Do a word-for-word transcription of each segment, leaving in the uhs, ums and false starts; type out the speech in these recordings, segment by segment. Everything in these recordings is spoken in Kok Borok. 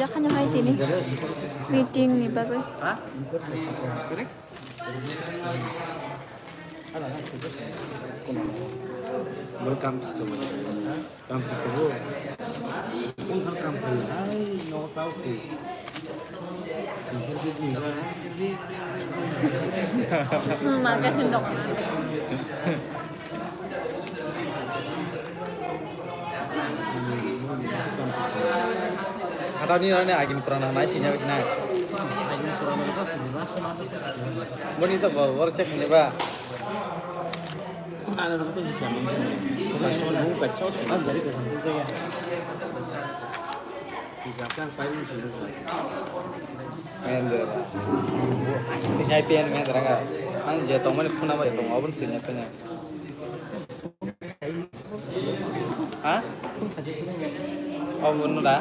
Khanya hai tini meeting ni bagwi. Welcome to the world. Kam khe kubu. Kung thang kam khe. Ai, no sao khe. Hmm, ma ka hin dok. Hata ni nani agin purana nai sinya bisi nai. Agin purana ta sini rasta ma ta. Boni to bo, bor check ni ba. Ano rokto hisa mangkha. Customer bu kaisa sima dari kaisa bu jaya. Hisa kan pai ni sini. Mendra. Sinyai pen mendra ka. Ang je tongmani phuna ma je tong abun sinyai pen. Ha? Abun da.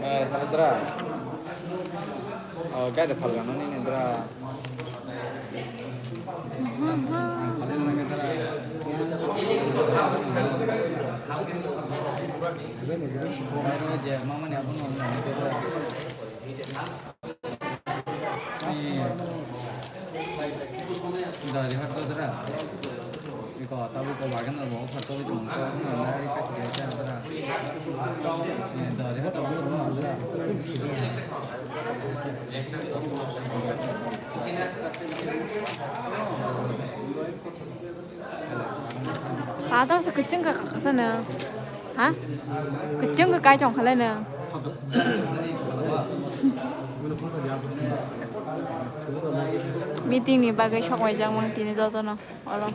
Eh, Indra. Oh, gari phalgano ni Indra. Dari hot dodra. Iko tabu ko wagon ro mo photo ito mo ko na ri ka si de dra. Dari hot tabu ro mo. Tata se kuching ka kakasa na. Ha? Kuching ka kai chong khala na. Meeting ni bagwi sok mai jang mang tini joto no. Oro.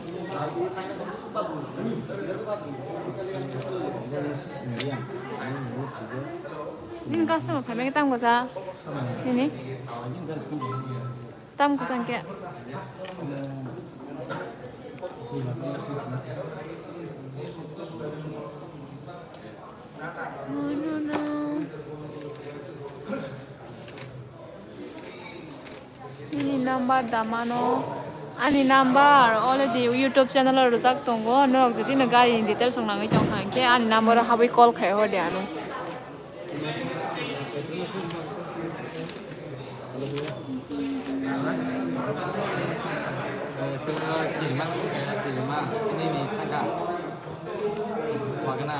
Nini customer phaimani tamo sa? Nini? Tam kwchang khe. Nini number damano. Ani number already YouTube channel o rwjak tongo. Norok jodi no gari ni details rok nangwi tongkha, hwnkhe ani number o habwi call khai hor de ano.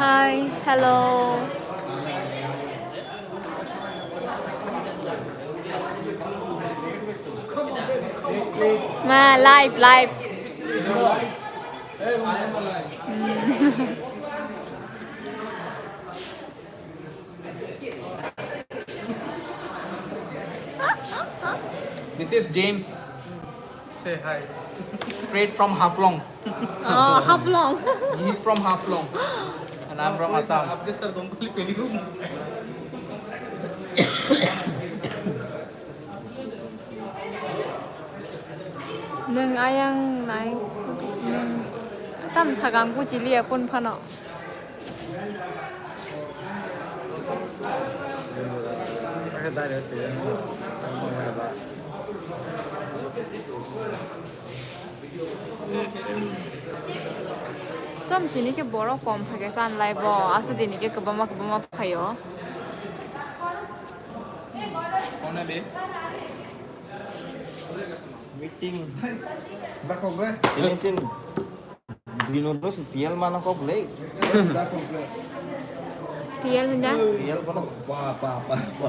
Hi, hello. Ma, live, live. This is James. Say hi. Straight from Haflong. Oh, Haflong. He's from Haflong. And I'm from Assam. Nwng ayang nai, nwng tam sakang buji liya kung phano. Tam tini khe borok kom phai khe chanlai bo, aswk dini khe kwbangma kwbangma phaio. Meeting. Meeting. Duino dos tiel mana kok le. Tiel hwnja? Tiel kono. Pa, pa, pa, pa.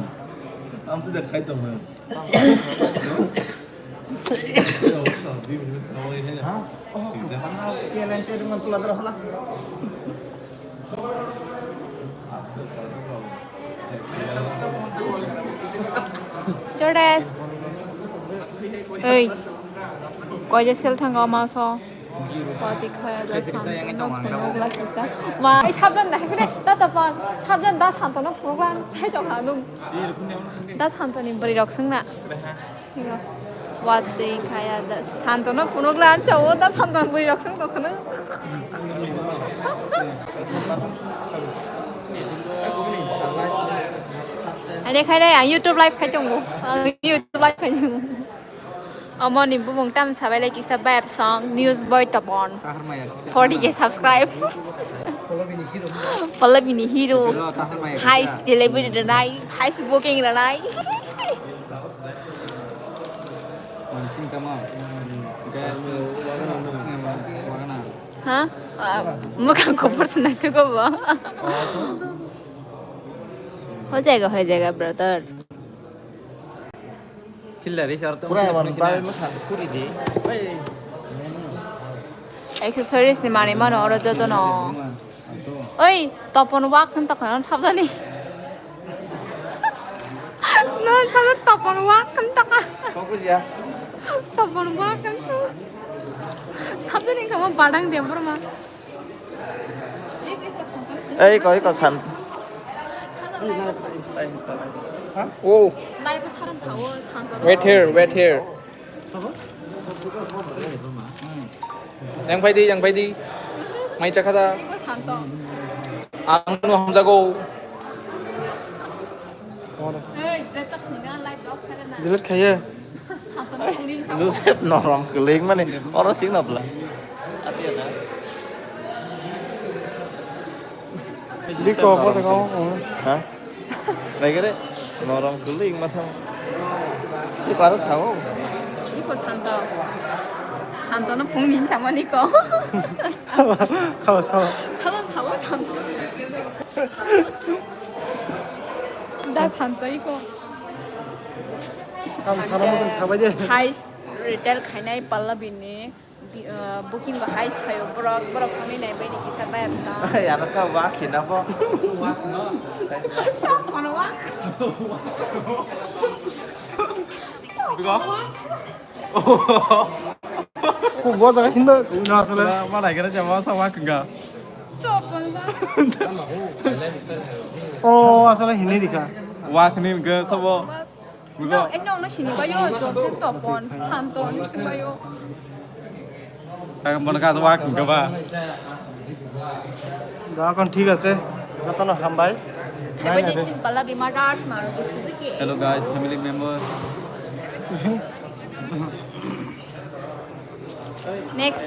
Ang tu dak khai tong. Ha? Oh, talented man tu ladra hola. Jordes. Oi. Koi je sel thanga ma so. Pati khaya da Santana phunuk la kisa. Ma, ai sabjan da hekre, da tapan. Sabjan da Santana phunuk la sai tong ha nung. Da Santani bwrwi rok swngna. Watwi khaya da Santana phunuk la ancha o da Santana bwrwi rok swng tong khana. Ane khai dai, ang YouTube live khai tongo. Ang YouTube live khai tongo. Omo ni bumung tam sabai lai kisa vibe song, News Boy Topon. Forty K subscribe. Pallavi ni hero. High delivery ranai, high booking ranai. Ha? Ah, mukhang kopor sunai tu ko bo. Ho jayega, ho jayega, brother. Pura emon bai mwkhang khuri di. Accessories ni manwi mano oro joto no. Oi, Topon wak hwn tokha, sabjani. No, sabjani Topon wak hwn tokha. Topon wak hwn tokha. Sabjani kama badang de borma. Ei, koi, koi, san. Oh. Wait here, wait here. Yang phaidi, yang phaidi. Mai chakha da. Ang no hamjago. Delete khaiye. Joseph norom kwlwng mani oro sing nabla. Ati ada. Biko, bosako. Ha? Naikere norom kwlwng mathang. Ni paro sao. Iko santo. Santo no phung ni sama niko. Sao, sao. Sao, sao, santo. Da santo iko. Ang sana mo sang sabai je. Hais retail khainai Pallavi ni bi-, ah, booking ba hais khayo borok, borok thangwi nai bai ni kisa bayap sa. Yana sa wa khina po. Kono wa? Bigo? Ku bo jaga hinba na asale. Ma dai kare jama sa wa khnga. Chopon ba. O asale hini dikha. Wa khni ga sabo. No, ekno no sini bayo, Joseph Topon, Santo ni sini bayo. Ang bono ka wa khnga ba. Jakon thik ase, jotono hambai. Happy Nine Edition Pallavi Murders, Maruti Suzuki. Hello guys, family member. Next,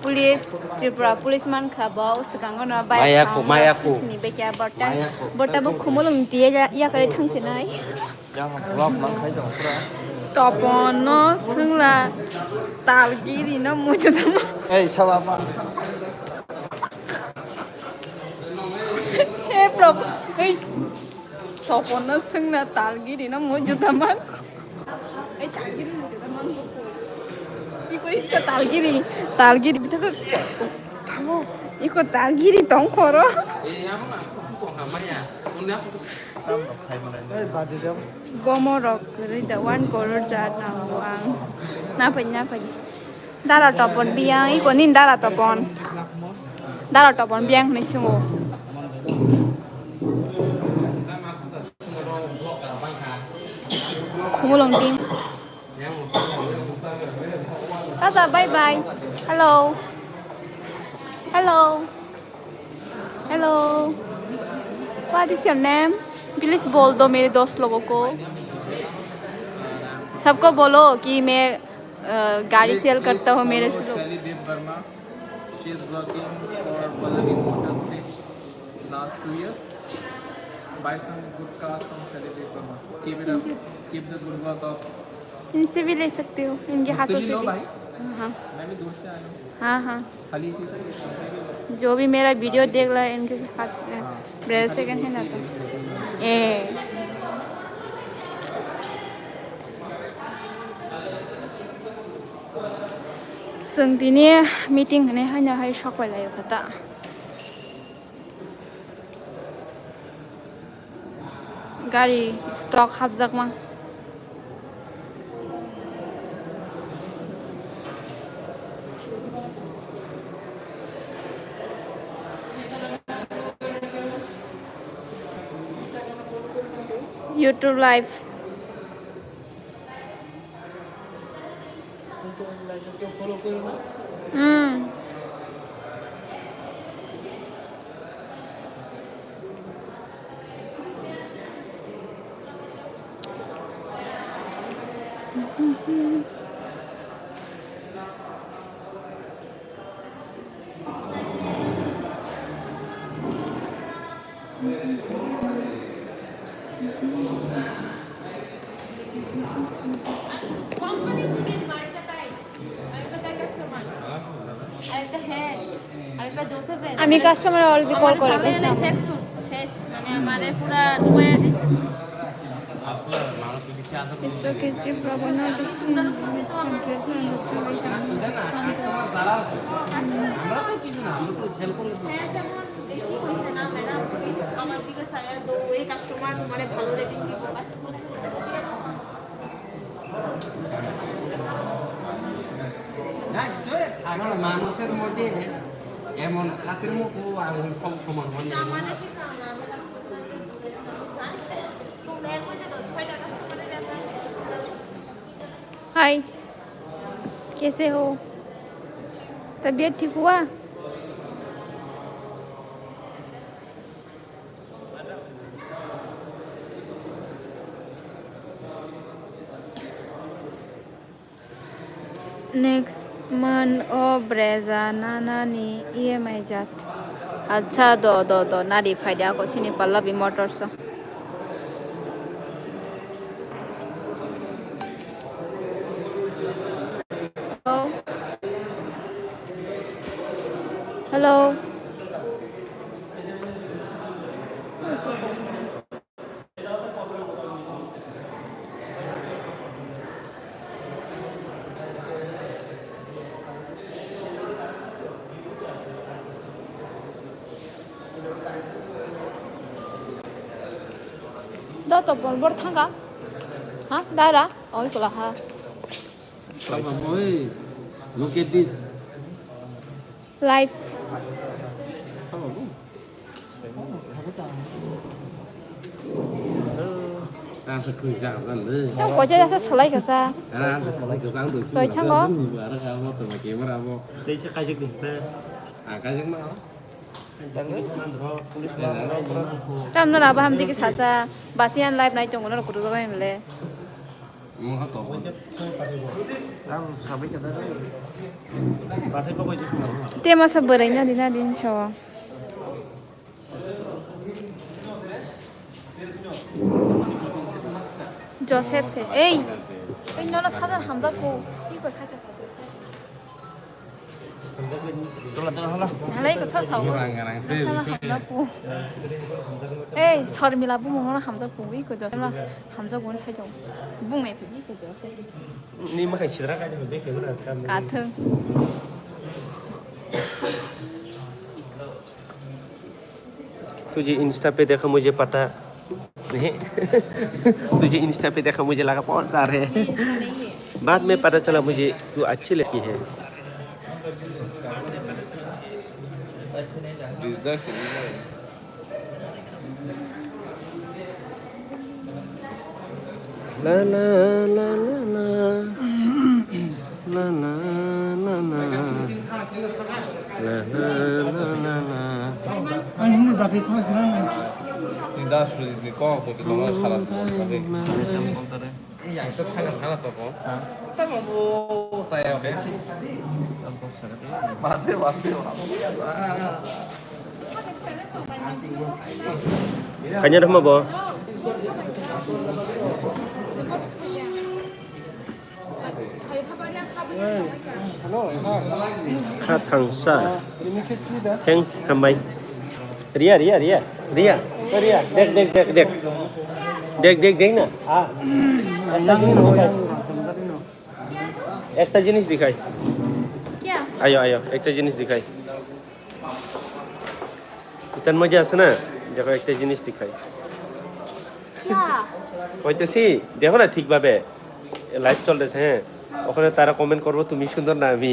police, Tripura police man kha bo, swkango no bike Maya sound ko, Maya ko. Sini bekya borta. Maya ko. Borta bo khumulung tiye ya, ya kare thang sinai. Yang vlog mang khai dong pura. Topon no swngla, talgiri no muchudama. Ei, saba ma. He Prabhu, ei. Topon no swngna talgiri no muchudama. Ei, talgiri muchudama. Iko, iko talgiri, talgiri bitaka. Iko talgiri tong khoro. Bomo rok kwrwi da one crore jar nango ang. Naphai, naphai. Dara Topon biyang, iko nin Dara Topon. Dara Topon biyang hinwi swngo. Khumulung team. Tata, bye bye. Hello. Hello. Hello. What is your name? Please बोल दो मेरे दोस्त लोगों को। सबको बोलो कि मैं, अ, गाड़ी सेल करता हूँ मेरे से लोग। Sally Dev Verma, she is working for Pallavi Motors since last two years. Buy some good cars from Sally Dev Verma. Keep it up. Thank you. Keep the good work up. इनसे भी ले सकते हो, इनके हाथों से भी। भाई। हाँ। मैं भी दूर से आया हूँ। हाँ, हाँ। खाली इसी से। जो भी मेरा वीडियो देख रहा है, इनके हाथ में ब्रेड सेकंड है ना, तो ए। Chwng tini meeting hwnwi haino hai sok pai laio kha ta. Gari stock hapjakma. YouTube live. Hmm. আমি কাস্টমার অলরেডি কল করে দিয়েছিলাম। শেষ, মানে আমারে পুরা ডুবাইয়া দিছে। একশো কেজি প্রবণতা বেশি। আমরা তো কিছু না, আমরা তো সেল করে দিই। বেশি হইছে না ম্যাডাম, আমার দিকে চাইয়া তো ওই কাস্টমার তোমারে ভালো রেটিং দিব। কাস্টমার না, সে থাকো, মানুষের মধ্যে এমন হাতের মতো আগুন সব সমান হয় না। हाय, कैसे हो? तबीयत ठीक हुआ? Next month o Brezza nanani E M I jat. Acha, do, do, do, nari phaidi ako chini Pallavi Motors o. Hello. Hello. Da to bor bor thanga. Ha? Dara? Oi kula ha. Oi, look at this. Life. Ang sa khung jang jang le. Tang ko je sa salai ka sa. Ang sa khung jang jang do. Soi thango. Ni ba ra ka mo to ke ma ra mo. Tei se kajik ni pe. Ah, kajik ma. Police man ro, police man ro. Tam na ba ham digi sa sa. Basian life nai tongo na ko to le. Te masa bwrwi nadi nadi hinwi sao. Joseph se. Ei. Ei, nono sadan hamjak ko. Iko saja ko Joseph. Halai ko sa sao. Nasa na hamjak ko. Ei, Sormila bumung no hamjak ko. Iko Joseph. Hamjak ko sai jong. Bung nai phi iko Joseph. Ni makai sidra kai ni be ke bra kam. Kathung. तुझे इंस्टा पे देखा मुझे पता नहीं। तुझे इंस्टा पे देखा मुझे लगा बहुत प्यार है। बाद में पता चला मुझे तू अच्छी लगी है। La la la la la. La la la la. La la la la la. Ai, hindi dati thang sila na. Ni das ni ko ko ti no khala sa ko ni. Yang to thang sa na to ko. Tamo bo saya. Bad de, bad de. Kanya dah mabo. Hello, sir. Kha thangsa. Uh, let me get through that. Thanks, hambai. Ria, Ria, Ria. Ria. Oh, Ria. Dek, dek, dek, dek. Dek, dek, dek na. Ah. Ekta jinis dikhai. Ekta jinis dikhai. Kya? Ayo, ayo. Ekta jinis dikhai. এটার মধ্যে আছে না, দেখো একটা জিনিস দেখাই। क्या? কইতেছি, দেখো না ঠিকভাবে, লাইভ চলতেছে, হ্যাঁ, ওখানে তারা কমেন্ট করবো, তুমি সুন্দর না আমি।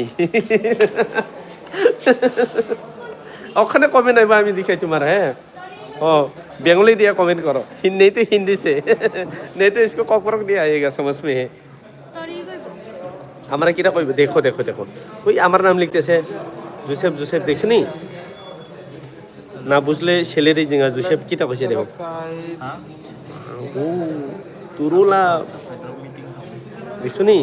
ওখানে কমেন্ট আইবা, আমি দেখাই তোমার, হ্যাঁ। ও, বেঙ্গলি দিয়ে কমেন্ট করো, হিন্দি তো হিন্দি সে, नहीं तो इसको कॉकबरक नहीं आएगा समझ में। আমরা কিটা কইব? দেখো, দেখো, দেখো। ওই আমার নাম লিখতেছে জোসেফ, জোসেফ, দেখছো নি? না বুঝলে ছেলের এই জিঙ্গা জোসেফ কিটা কইছে দেখো। ও, তুরুলা। দেখছো নি?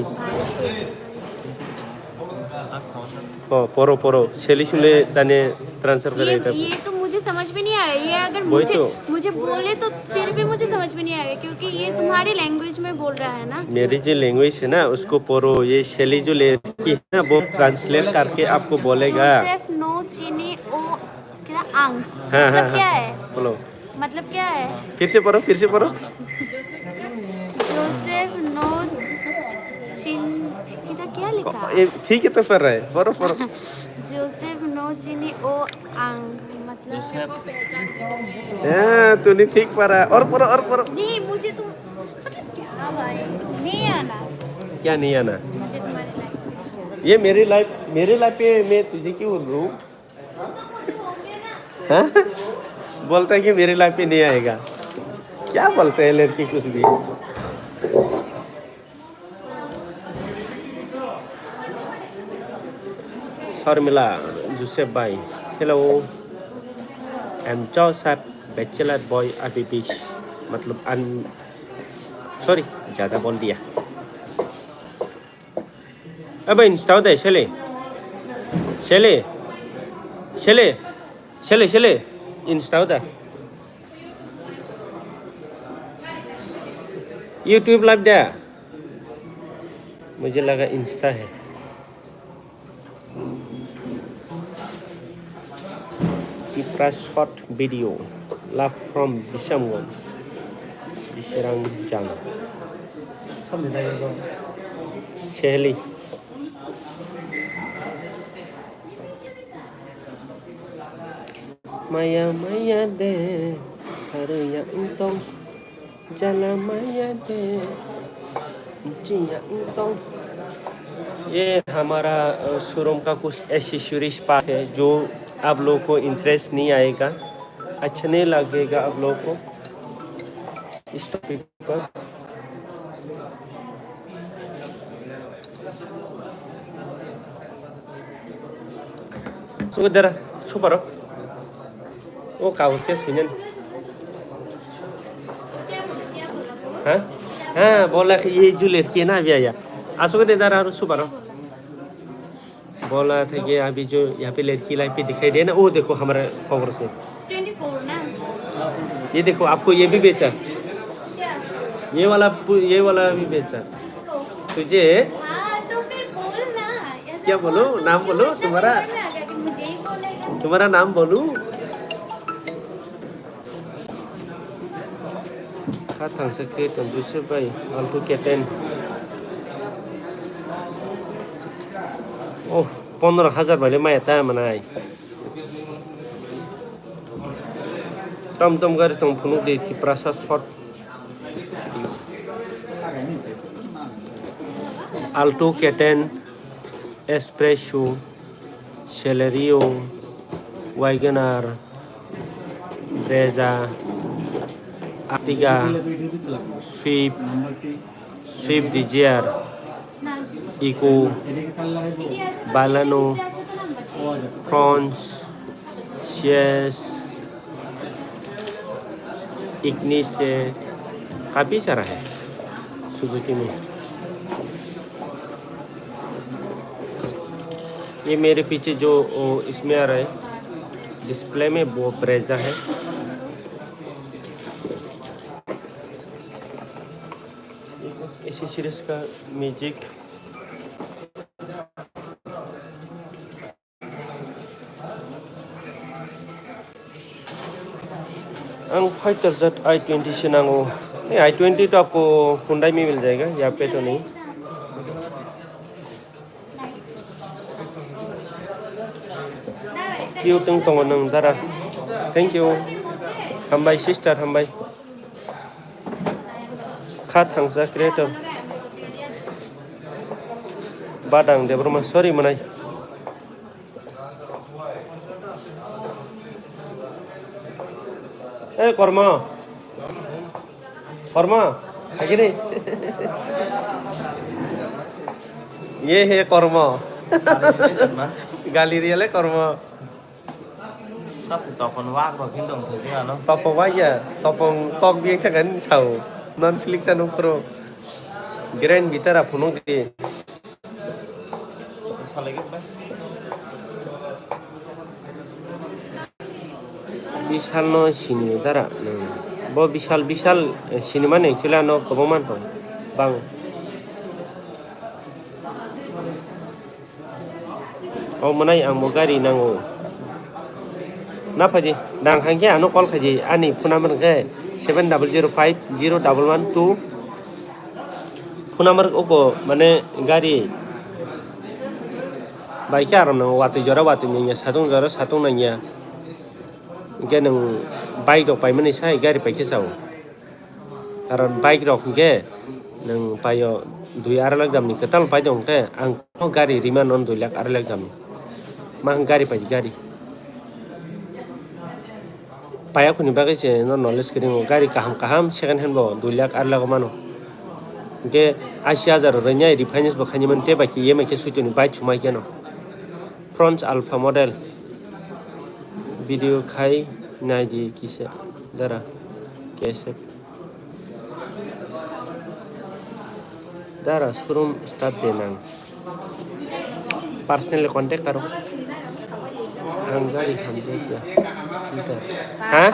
ও, পড়ো, পড়ো। ছেলে শুলে দানে ট্রান্সফার করে ये, এটা। ये तो मुझे समझ में नहीं आया। ये अगर वही मुझे, तो। मुझे बोले तो फिर भी मुझे समझ में नहीं आएगा, क्योंकि ये तुम्हारी लैंग्वेज में बोल रहा है ना। मेरी जो लैंग्वेज है ना, उसको पढ़ो। ये शैली जो लड़की है ना, वो ट्रांसलेट करके आपको बोलेगा। जोसेफ, नो चीनी, ओ आंग। हाँ, हाँ, मतलब क्या हाँ। है? बोलो। मतलब क्या है? फिर से पढ़ो, फिर से पढ़ो। जोसेफ नो चिन, किधर क्या लिखा? ये ठीक है तो पढ़ रहा है। पढ़ो, पढ़ो। जोसेफ नो चिनी ओ आंग, मतलब जोसेफ। हाँ, तूने ठीक पढ़ा। और पढ़ो, और पढ़ो। नहीं, मुझे तुम, मतलब क्या भाई? नहीं आना। क्या नहीं आना? मुझे तुम्हारी लाइफ। ये मेरी लाइफ, मेरी लाइफ पे मैं तुझे क्यों बोल रहा हूँ? हाँ? बोलता है कि मेरी लाइफ पे नहीं आएगा। क्या बोलते हैं लड़की कुछ भी। शर्मिला, जोसेफ भाई, hello। I'm Joseph, bachelor boy, अभी भी, मतलब, अन-, sorry, ज़्यादा बोल दिया। Aba install de, sele. Sele. Sele. Sele, sele. Install de. YouTube live de. मुझे लगा Insta है। Tipra short video. Love from Bishamganj. Bisirang jang. Sehli. Maya maya de, sarui ya tong. जला माया दे, जिया तो। ये हमारा, अ, शोरूम का कुछ एसेसरीज पार्ट है, जो आप लोगों को इंटरेस्ट नहीं आएगा, अच्छा नहीं लगेगा आप लोगों को इस टॉपिक पर। Sugar dara, super. वो कागज से सीजन। हाँ? हाँ, बोला कि ये जो लड़की है ना अभी आया। आ सुगर दे दरा, super. बोला था कि अभी जो यहाँ पे लड़की लाइफ पे दिखाई दे ना, वो देखो हमारा कवर से। ट्वेंटी फ़ोर ना? ये देखो, आपको ये भी बेचा। क्या? ये वाला पु-, ये वाला भी बेचा। किसको? तुझे। हाँ, तो फिर बोल ना। ऐसा क्या बोल, बोलूं? नाम बोलूं? तुम्हारा? मुझे ही बोलेगा। तुम्हारा नाम बोलूं? Kha thangsa khe tong Joseph bai Alto K ten. Oh, pondro hajar bai le maya ta manai. Tom tom gari tong phunuk di Tiprasa short. Alto K ten, Espresso, Celerio, WagonR, Brezza, Ertiga, Swift, Swift Dzire, Eeco, Baleno, Fronx, Ciaz, Ignis है, काफ़ी सारा है Suzuki में। ये मेरे पीछे जो, ओ, इसमें आ रहा है, डिस्प्ले में, वो Brezza है। ये कुछ एसेसरीज का music. Ang fighter jet I twenty se nango. Ei, I twenty to aapko Hyundai mein mil jayega, yahan pe to nahi. Cute wng tongo nwng dara. Thank you. Hambai sister, hambai. Kha thangsa creator. Badang Debbarma, sorry mwnai. ए कर्म, कर्म, आगे रे। ये है कर्म। गाली रिया ले कर्म। Sabse topon wak rok hin dong thai se ano. Topon wak ya, topon tok biya khe gani sao. Non flick sa nung khoro. Grand bitara phunuk di. Salai git bai. Bishal no sini dara. Bo Bishal, Bishal, eh, sini mani actually ano kwbangma tong. Bang. O mwnai ang bo gari nango. Na phaidi, nang hangke ano call khaidi, ani phone number hwnkhe seven double zero five zero double one two. Phone number oko mane gari bai khe aro no watwi jora watwi nangya, satung jora satung nangya. Hwnkhe nwng bike rok paimani sai gari paikhe chao. Karon bike rok hwnkhe nwng paio dui arai lakh damni kwtal pai tong khe ang gari rima non dui lakh arai lakh damni. Ma hwn gari pai gari. Paya khuni bagwi se no knowledge kwrwi wngo. Gari kaham kaham second hand bo dui lakh arai lakh mano. Hwnkhe ashi hajar rwnya refinance bo khaini man tei bai khe E M I khe suitoni bike chumai khe no. Fronx Alpha model. Video khai nai di kisa dara. K S F. Dara showroom staff de nang. Personally contact karo. Ang gari hamjai ya. Ita. Ha?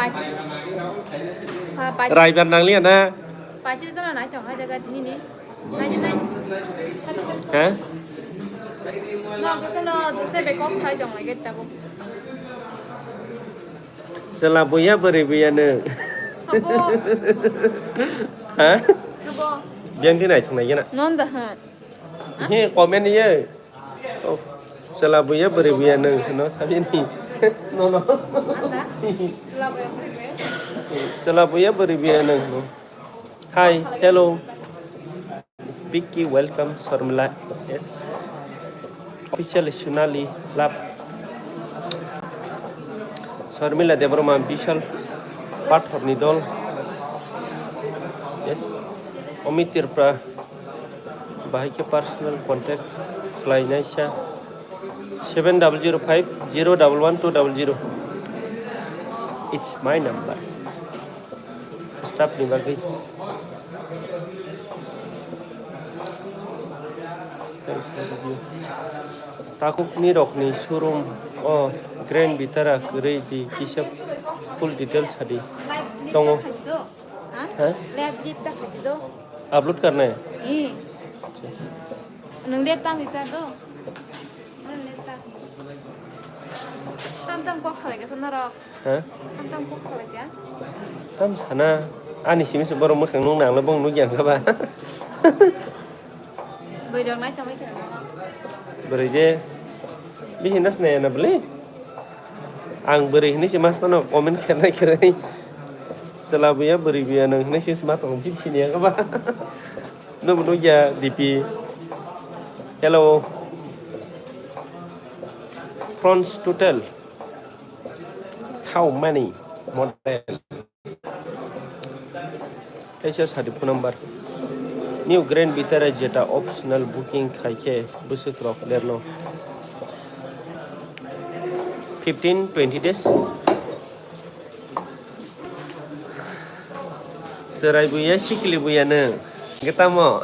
Raibar nang liya na? Pachis jona nai tong hai jaga dini ni. Nai di nai. Ha? No, kito no, jose bekok sai tong lagi tabo. Chwla buya bwrwi buya nwng. Sabo. Ha? Sabo. Biyang khe naithok nai gana. Non da ha. He comment ye. Oh. Chwla buya bwrwi buya nwng hwno sabini. No, no. Anda. Chwla buya bwrwi buya. Chwla buya bwrwi buya nwng hwno. Hi, hello. Vicky, welcome, Sharmila. Yes. Official Sunali Lab. Sharmila Debbarma, Bishal Pathor ni dol. Yes. Amit Tripura. Bahai khe personal contact khlai nai sa. Seven double zero five zero double one two double zero. It's my number. Staff ni bagwi. Takhukni rokni showroom o Grand Vitara kwrwi di kisa full details sadi. Tongo. Ha? Upload karna hai? Nwng lep tam rita do. Tam tam kok salai kesa norok. Ha? Tam tam kok salai kya? Tam sana. Ani simi se borok mwkhang nung nangla bong nugya kha ba. Bwrwi rok nai tongwi kha. Bwrwi je. Bisi nas nai na bwle. Ang bwrwi hinwi se mas tano comment khe nai khe nai. Chwla buya bwrwi buya nwng hinwi se mas tong bisi sini ya kha ba. Nungbo nugya D P. Hello. Fronx Total. How many model? Kaisa sadi phone number. New Grand Vitara Zeta optional booking khai khe bwswk rok lerno. Fifteen, twenty days. Chwrai buya, sikli buya nwng. Hwnkhe tamo?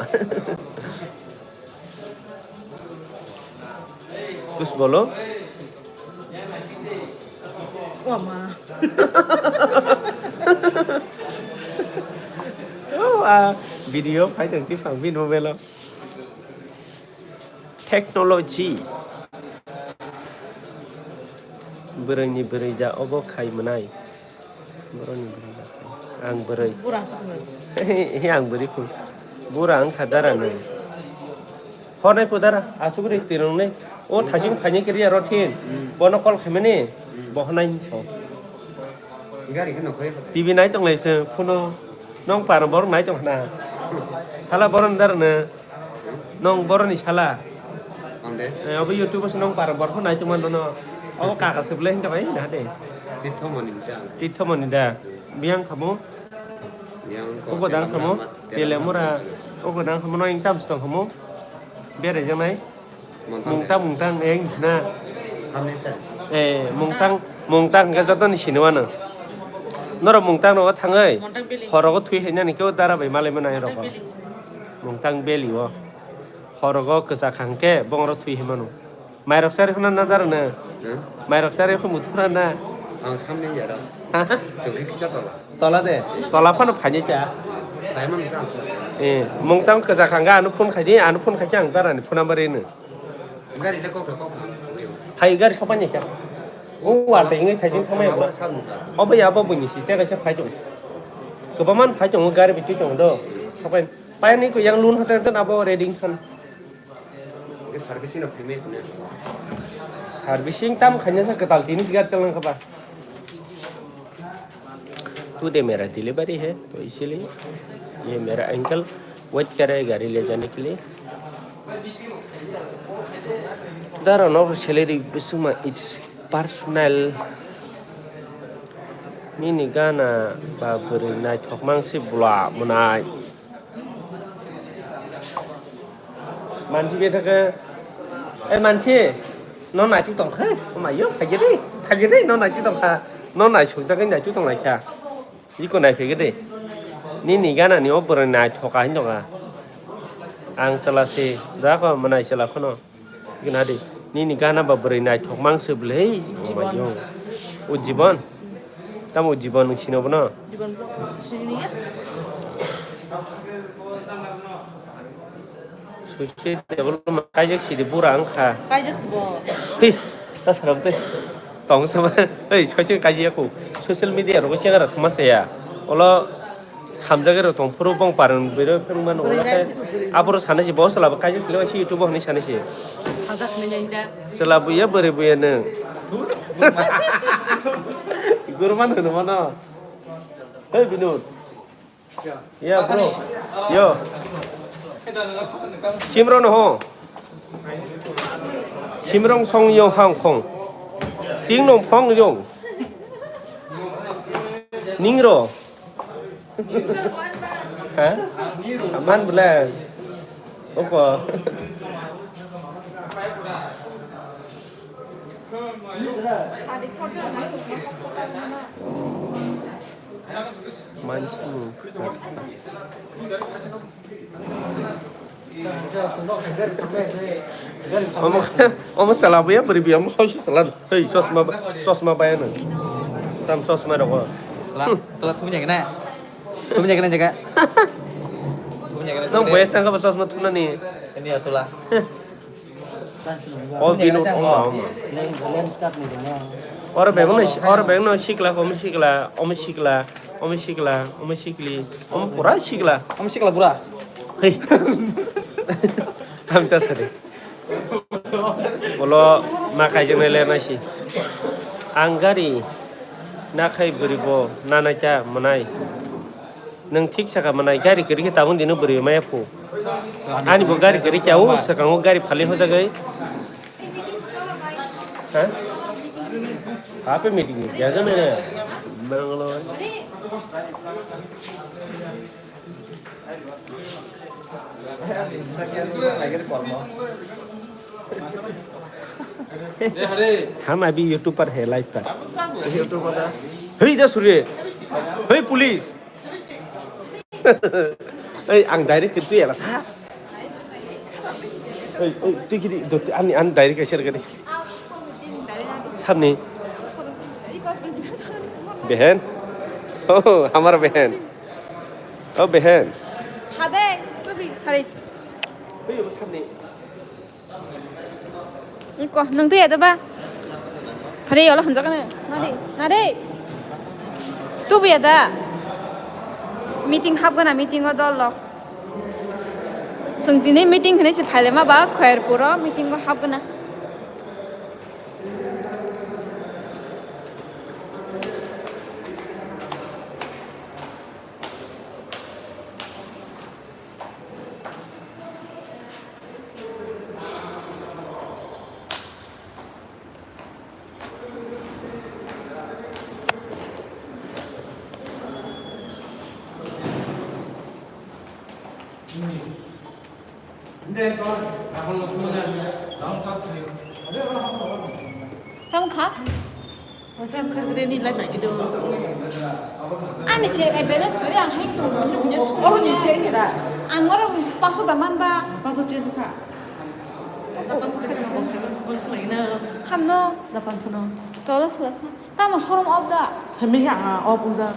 Kus bolo? Wama. Oh, ah, video phai tong tiphang bini mobile o. Technology. Bwrwini bwrwi da obo khai mwnai. Boroni bwrwi da khai. Ang bwrwi. Bura ang sakno. He, ang bwrwi khun. Bura ang kha dara nai. Honai po dara, asugri tirung nai. O thasing phani kiri aro thin. Bono call khaimani. Bo honai so. Gari kheno khoi. T V nai tong lai se phuno. Nong par bor nai tong na. Hala boron dara na. Nong boroni sala? Ang de? Eh, obo YouTube o se nong para borok nai tongma nono. Obo kaka se belai hinka bai na de. Tithomoni da. Tithomoni da. Biyang kamo? Yang ko Oko dang kamo? Telamura. Oko dang kamo no ingtam se tong kamo? Bere janai? Mungtang, mungtang, eh, sina. Samne ta. Eh, mungtang, mungtang ke joto ni sinwano. Noro mungtang no thangoi. Mungtang bili. Horogo thui hainani keo dara bai malai manai roko. Mungtang bili. Mungtang beli o. Horogo kwchak hangke bongro thui himano. Mairok sari hona na dara na. Hmm? Mairok sari hon muthura na. Ang samne yara. Chokri kisa tola. Tola de. Tola phano phani ta. Phai man ta. Eh, mungtang kwchak hangke ano phone khai di, ano phone khai khe ang dara ni phone number ino. Gari le kok kok. Hai gari sopan ni kya? O wal twi wngwi thaising thangmaya bwla. Obo ya bo buini si tei kaisa phai tongo. Kwbangma phai tongo gari bai twi tongo do. Sokai payani ko yang loan hotel ten abo reading khan. Servicing no phaimai hwnwi. Servicing tam khaina sa kwtal tini sigar telang kha ba. Today मेरा डिलीवरी है, तो इसीलिए ये मेरा uncle wait कर रहे गाड़ी ले जाने के लिए। Daro no salary bisuma, it's personal. Nini gana ba bwrwi naithok mang se bwla mwnai. Mansi bethaka, eh, mansi, no naituk tong kha, mayo, phagiri, phagiri, no naituk tong kha, no naisuk jagai naituk tong lai kha. Iko nai phege de. Nini gana ni o bwrwi naithoka hin doka. Ang chwla se, da ko mwnai chwla phano. Gana de. Nini gana ba bwrwi naithok mang se bwlei. Jibon. O jibon. Tamo jibon sino bono. Jibon sini ya. Social development kaijak sidi bura wngkha. Kaijak si bo. Hi, ta saram tei. Tong sama. Ei, social kaijak ko. Social media ro siya ra thuma saya. Olo hamjagero tong phuru bong parang bero phung man olo kai. Aboro sana si bo sala kaijak sila si YouTube honi sana si. Sajak ni ngai da. Sila buya bere buya nang. Gurman hono mano. Hey, Binod. Ya, bro. Yo. Simrong no ho. Simrong song yo hang khong. Ting nong phong yo. Ning ro. Ha? Aman bela. Opo. Manchini. Omo, omo sala buya beri biya omo sosi sala. Hei, sosma ba, sosma bayana. Tam sosma rokho. Tula, tula thumnya kena. Thumnya kena jaga. Thumnya kena. Nang boyes tangka ba sosma thumna ni. Ini ya tula. O Binod, o ma, o ma. Lens, lens card ni dino. Oro beng no, oro beng no sikla, omo sikla, omo sikla, omo sikla, omo sikli, omo pura sikla. Omo sikla pura. Hei. Hamta sari. Bolo ma kaijaknai le naisi. Ang gari nakhai bwrwi bo nanaita mwnai. Nwng thik saka mwnai, gari kwrwi khe tabuk dino bwrwi maya phu. Ani bo gari kwrwi khe au swkango gari phalwi hojagwi. Ha? Hape meeting ni jaga mere. Bangalore. हम अभी यूट्यूबर है, लाइव पर। यूट्यूबर है। Hei, da suri. Hei, police. Ei, ang direct ke tu ya sa. Ei, ei, tu gidi, do, ani, ani direct ke share gadi. Samni. Behen. Oh, hamar behen. Oh, behen. Hade, tu bi, hari. Ei, samni. Ko, nang tu ya da ba? Phari yolo hanjak na. Nadi, nadi. Tu bi ya da? Meeting hap gana, meeting o dol lo. Sung tini meeting hini si phaile ma ba, Khairpur o meeting o hap gana. Tamo kha? Ani se, eh, balance guri ang hai tong, bunyi, bunyi, oh, ni se ni da. Ang oro paso da man ba. Paso change kha. Hamno. Tolo sala sa. Tamo showroom off da. Hemi ha, off unja.